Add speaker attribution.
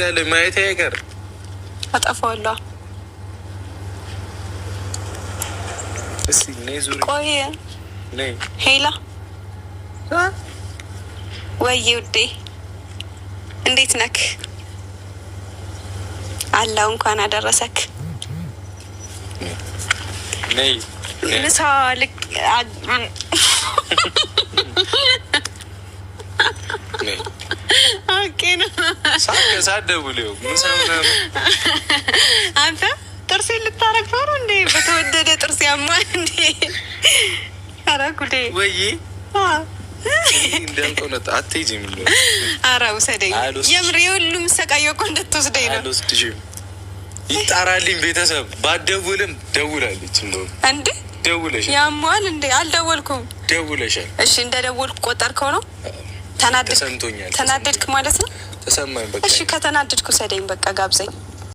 Speaker 1: ያለ ማየት አይቀር።
Speaker 2: አጠፋዋለሁ።
Speaker 1: እስኪ ነይ ዙሪ።
Speaker 2: ቆይ።
Speaker 1: ነይ።
Speaker 2: ሄላ ወይ ውዴ፣ እንዴት ነክ? አላው እንኳን አደረሰክ።
Speaker 1: ነይ።
Speaker 2: ምሳ ልክ
Speaker 1: ነይ።
Speaker 2: Okay ነው።
Speaker 1: ሳትደውል ይኸው ምሳ ምናምን።
Speaker 2: አንተ ጥርሴን ልታረግፈው ነው እንዴ? በተወደደ ጥርስ ያማል እንዴ? ኧረ ጉዴ!
Speaker 1: ወይ እንዳልቆነጥ አትሄጂም።
Speaker 2: ኧረ ውሰደኝ።
Speaker 1: አልወስድሽም።
Speaker 2: የምር የሁሉም ሰቃየው እኮ እንድትወስደኝ ነው።
Speaker 1: አልወስድሽም። ይጣራልኝ ቤተሰብ ባትደውልም ደውላለች። እንደውም
Speaker 2: እንዴ
Speaker 1: ደውለሻል።
Speaker 2: ያሟል እንዴ? አልደወልኩም።
Speaker 1: ደውለሻል።
Speaker 2: እሺ፣ እንደ ደወልኩ ቆጠርከው ነው? ተናደድክ?
Speaker 1: ተሰምቶኛል።
Speaker 2: ተናደድክ ማለት ነው።
Speaker 1: ተሰማኝ። በቃ።
Speaker 2: እሺ፣ ከተናደድክ ውሰደኝ፣ በቃ ጋብዘኝ።